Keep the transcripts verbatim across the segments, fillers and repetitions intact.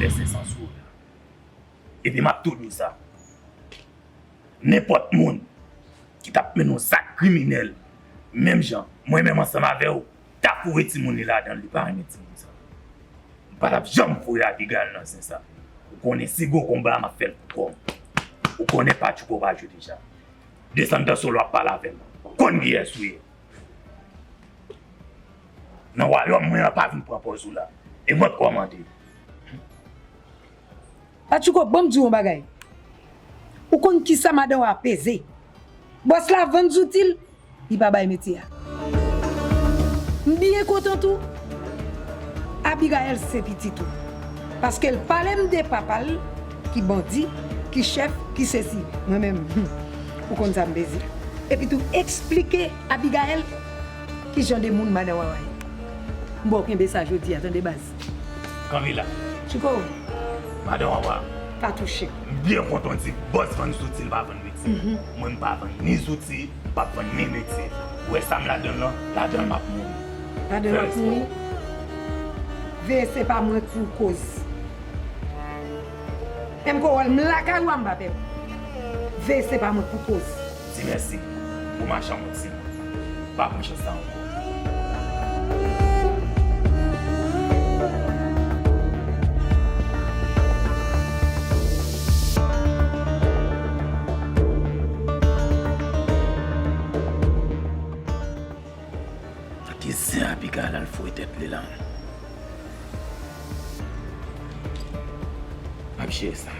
Fè sensan sou ou la. Epi m ap tou di w sa. Nenpòt moun ki t ap mennen yon zak kriminèl, menm jan mwen menm ansanm avè w, ta foure timoun li ladan l, li pa renmen timoun sa. M pa t ap janm foure Abigail nan zen sa. Ou konnen si gwo konba a, m ap fè l pou kò m. Ou konnen Patchouko pa jwe deja. Desann nan solo ap pale avè m. Konn kiyès ou ye. Nan wayòm mwen an, pa vin pran pòz ou la. E mwen k kòmande. Patchouko, ban m di w yon bagay. Ou konn kisa madan w a peze. Bòs la vann zouti l, li pa bay metye a. M byen kontan tou. Abigail se pitit ou. Paske l pale m de papa l, ki bandi, ki chèf, ki sesi. Mwen menm, hmm, ou konn sa m peze. Epi tou, eksplike Abigail ki jan de moun madan w a ye. M ba w kenbe sa jodi a, tande baz. Kanpe la. Chiko. Madan w a. Pa touche. M byen kontan di bòs vann zouti, l pa vann metye. Mhm. Mwen, m pa vann ni zouti, m p ap vann ni metye. Ou wè sa m ladan l lan, ladan l m ap mouri. Ladan l w ap mouri? Veye se pa mwen k pou koz. M ko wè l, m lakay ou a, m pa pè w. Veye se pa mwen k pou koz. Di mèsi pou machann mouti. Pa pran chans sa ankò. Ki zen Abigail al foure tèt li la? M ap jere sa.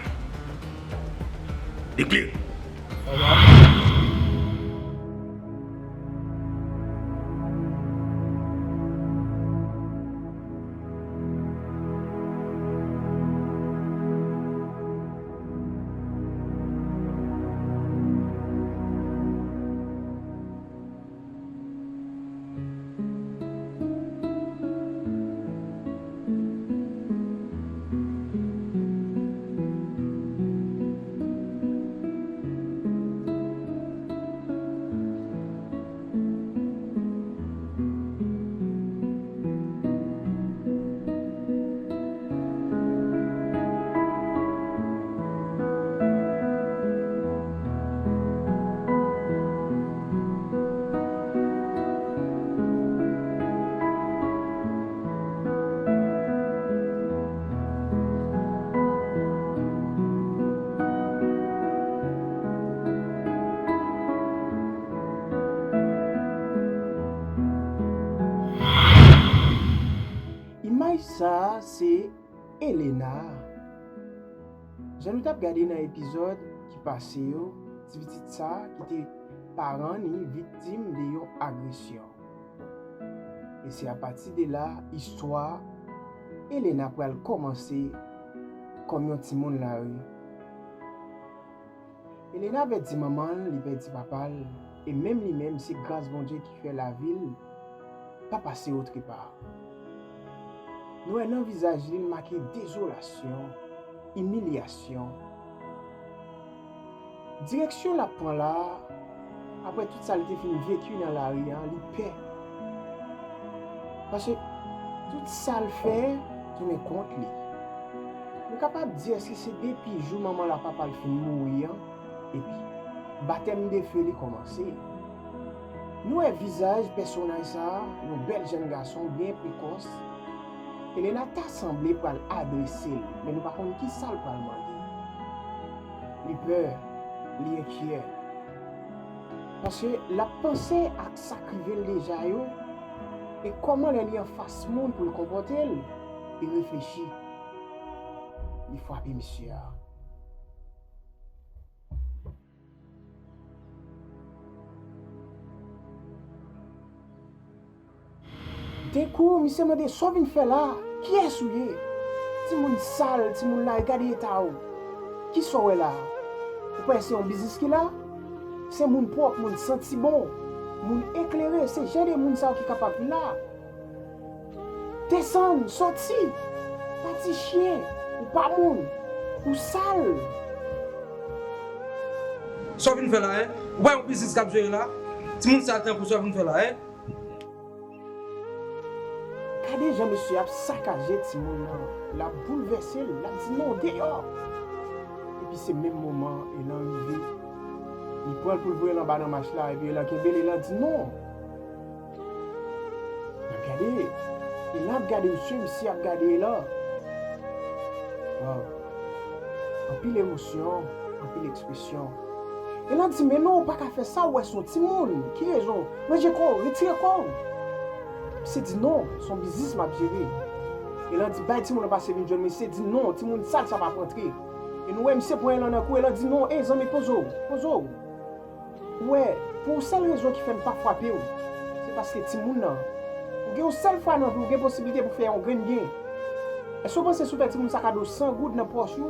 Degle! Imaj sa a se Elena. Jan nou t ap gade nan epizòd ki pase yo, ti pitit sa a ki te paran ni viktim de yon agresyon. E se apati de la, istwa Elena pral kòmanse kòm yon timoun lari. Elena pèdi manman l, li pèdi papa l, e menm li menm, se gras Bondye ki fè lavi l pa pase otrepa. Nou wè nan vizaj li, l make dezolasyon, imilyasyon. Direksyon l ap pran la a, apre tout sa l te fin veki nan lari a, li pè. Paske tout sa l fè tounen kont li. Nou kapab di èske se depi jou manman l ak papa l fin mouri an, epi batèm de fe li kòmanse. Nou wè vizaj pèsonaj sa a, yon bèl jèn gason byen prekòs. Elena ta sanble pral adrese l, men nou pa konn kisa l pral mande. Li pè, li enkyè. Paske l ap panse ak sa k rive l deja yo, e kòman lè li anfas moun pou l konpòte l, li reflechi. Li frape misye a. Denkou, misye mande, "Sa w vin fè la a? Kiyès ou ye? Timoun sal, timoun lari, gade eta w. Kisa w wè la a? Ou kwè se yon biznis ki la? Se moun pwòp, moun santi bon, moun eklere, se jan de moun sa yo ki kapab vin la a." Desann, sòti. Pati chen, ou pa moun, ou sal. Sa w vin fè la, en? Ou pa yon biznis k ap jere la? Timoun sal tankou sa w vin fè la, en? Gade jan mesye ap sakaje timoun nan, l ap boulvèse l, l ap di non, deyò. Epi se menm moman Elan rive. Li pran l pou l voye l anba nan mach la, epi Elan kenbe l, Elan di non. L ap gade, Elan ap gade misye, misye ap gade Elan. Waw. Anpil emosyon, anpil ekspresyon. Elan di, men non, ou pa ka fè sa, ou wè se yon timoun. Ki rezon? Ranje kò w, retire kò w. Misye di non, se yon biznis m ap jere. Elan di, bay timoun nan pase vin jwenn mwen. Misye di non, timoun sal sa p ap rantre. E nou wè misye pran Elan nan kou, Elan di non, ey zanmi, poze w, poze w. Ou wè, pou yon sèl rezon ki fè m pa frape w, se paske timoun nan, ou gen yon sèl fwa nan vi w gen posiblite pou fè yon grenn byen. Èske w panse si w fè timoun sa kado san goud nan pòch ou,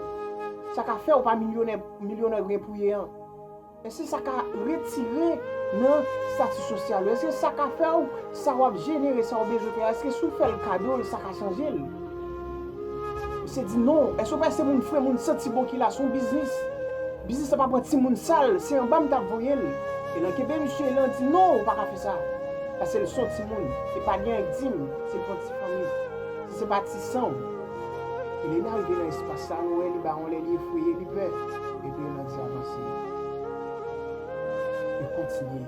sa ka fè w pa milyonè, milyonè byen pou w ye an? Èske sa ka retire nan estati sosyal ou? Èske sa ka fè w sa w ap jenere, sa w bezwen fè a? Èske si w fè l kado l, sa ka chanje l? Misye di non. Èske w panse moun fre, moun santi bon ki la, se yon biznis? Biznis la pa pran timoun sal, se anba m t ap voye l. Elan kenbe misye, Elan di non, ou pa ka fè sa. Paske l se yon timoun, e pa gen ak di m, se pou yon ti fanmi. Si se pa ti san w. Elena rive nan espas la, nou wè li bawon lè li efreye, li pè. Epi Elan di avanse. Yo kontinye,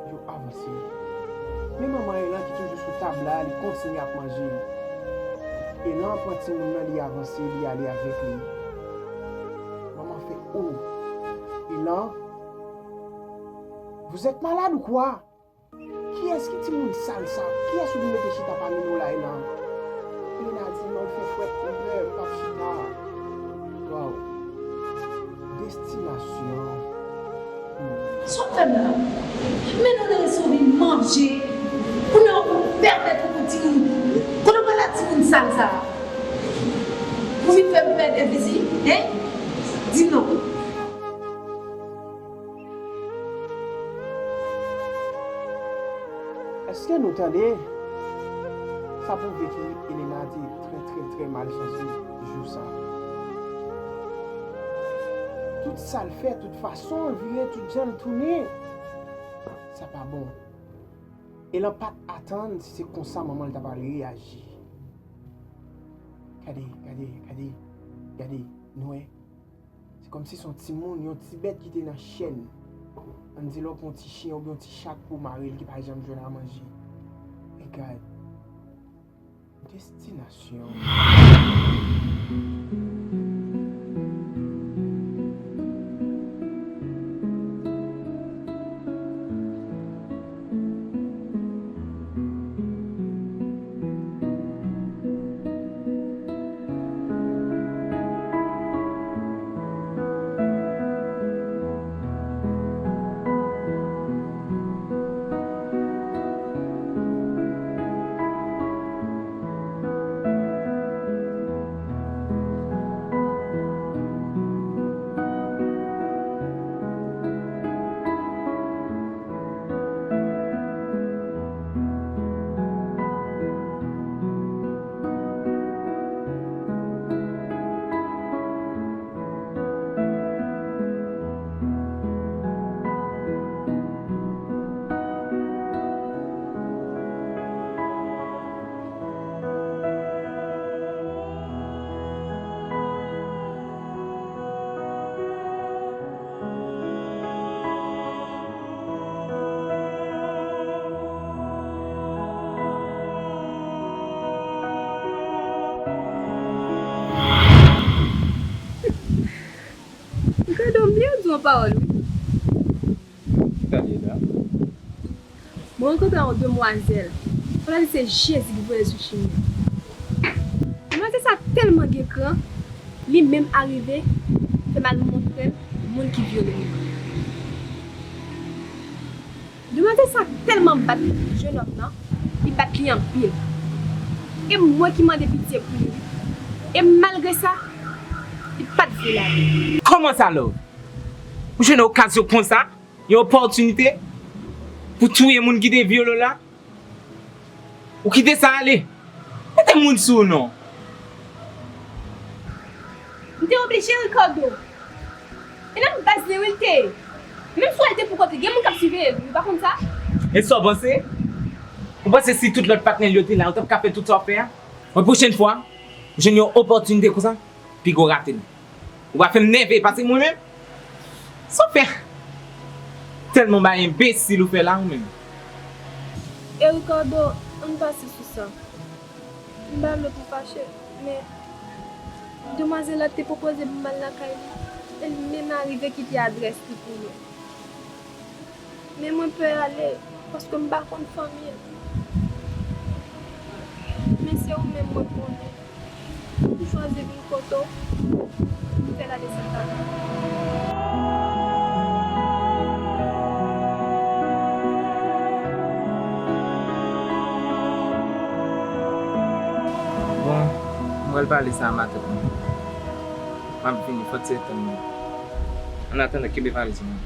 yo avanse. Men manman Elan ki toujou sou tab la, li kontinye ap manje. Elan pran timoun nan, li avanse, li ale avèk li. Manman fè, oh! Elan, vous êtes malade ou quoi? Kiyès ki timoun sal sa? Kiyès ou vin mete chita pami nou la, Elan? Elena di non, l fè frèt, konpè, m p ap chita. Waw. Destinasyon. Hmm. Sa w fè m la? Men non, nan reso vin manje. Kounye a ou pèmèt ou pou timoun. Kote w pral ak timoun sal sa? Ou vin fè m pèdi vizit, hein? Di non. Èske nou tande? Sa pwouve ke Elena te trè, trè, trè malchanse jou sa. Tout sa l fè, tout fason l vire, tout jan l tounen, sa pa bon. Elan pa t atann si se konsa manman l ta pral reyaji. Gade, gade, gade, gade, nou wè. Se kòmsi se yon timoun, yon ti bèt ki te nan chèn. Ann di lè w pran yon ti chen oubyen yon ti chat pou w mare l ki pa janm jwenn a manje. E gad. Destinasyon. Ricardo, m bliye di w yon pawòl, wi. Ki sa l ye la? Mwen rankontre yon demwazèl. Fò ta di se Jezi ki voye l sou chimen. Demwazèl sa tèlman gen kran, li menm arive fè m al montre l moun ki vyole li. Demwazèl sa tèlman bat jenòm nan, li bat li anpil. E mwen ki mande pitye pou li, wi. E malgre sa, li pa t vle lage. Kòman sa, Love? Ou jwenn okazyon konsa? Yon opòtinite pou touye moun ki te vyole w la? Ou kite sa ale. Mete moun sou ou non. M te oblije, Ricardo. E nan baz li, wi, l te ye. Menm si w al te pou kont li, gen moun k ap siveye l, wi, ou pa konn sa? E sa w panse? Ou panse si tout lòt patnè l yo te la, ou t ap ka fè tout sa w ap fè a? Mwen, pwochèn fwa, ou jwenn yon opòtinite konsa, piga w rate l. Ou va fè m nève pase mwen menm. Sa w fè? Tèlman bagay enbesil ou fè la, ou menm. E Ricardo, ann pase sou sa. M pa vle pou fache, men demwazèl la te pwopoze pou m al lakay li, e li menm arive kite adrès li pou mwen. Men mwen pè ale, paske m pa konn fanmi l. Men se ou menm mwen konnen. M chwazi vin kote w, m fè ladesann lakay ou. Bon, m pral pale sa a matant mwen. M ap vini, fò ti tann mwen. Annatandan, kenbe valiz mwen.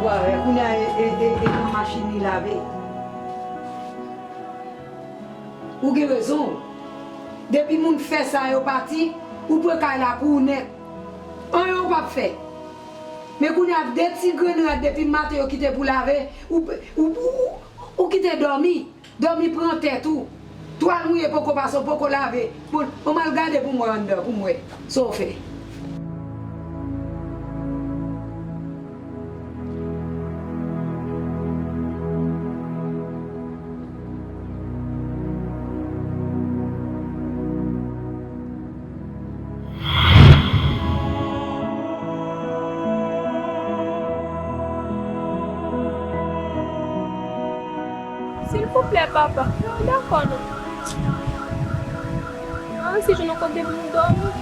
Ou pa wè, kounye a, e, e, e, e nan machin li lave. Ou gen rezon w. Depi moun fè sa yo pati, ou pran kay la pou ou nèt. Anyen ou p ap fè. Men kounye a, de ti grenn rad depi maten yo kite pou lave, ou, ou, ou, ou kite dòmi. Dòmi pran tèt ou. Twal mouye poko pase, w poko lave. Bon, bon, m al gade pou m wè anndan, pou m wè sa w fè. Silvouplè, papa, m dakò non. An, si jwenn yon kote pou m dòmi.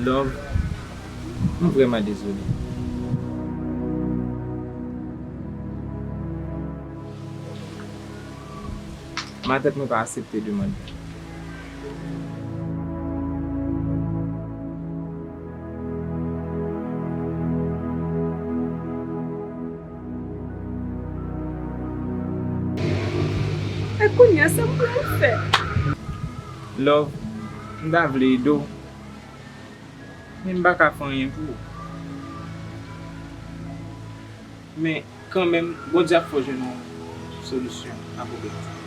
Love, m vrèman dezole. Matant mwen pa aksepte demann mwen. E kounye a, sa m pou mwen fè? Love, m ta vle ede w, Men m pa ka fè anyen pou ou. Men kanmenm, Bondye ap fè w jwenn yon solisyon a pwoblèm sa.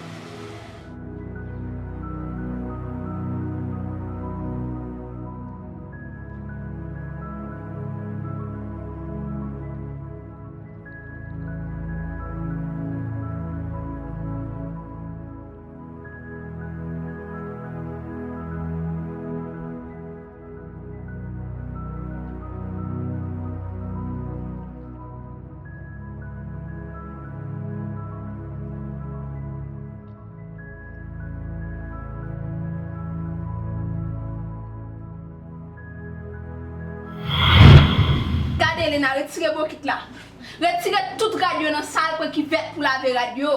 Gade, Lena, retire bokit la. Retire tout rad yo nan sal pran kivèt pou lave rad yo.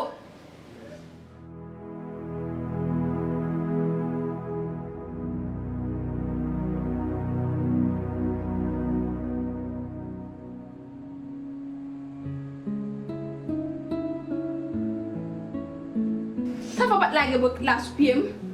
Sa fè w pa t lage bokit la sou pye m?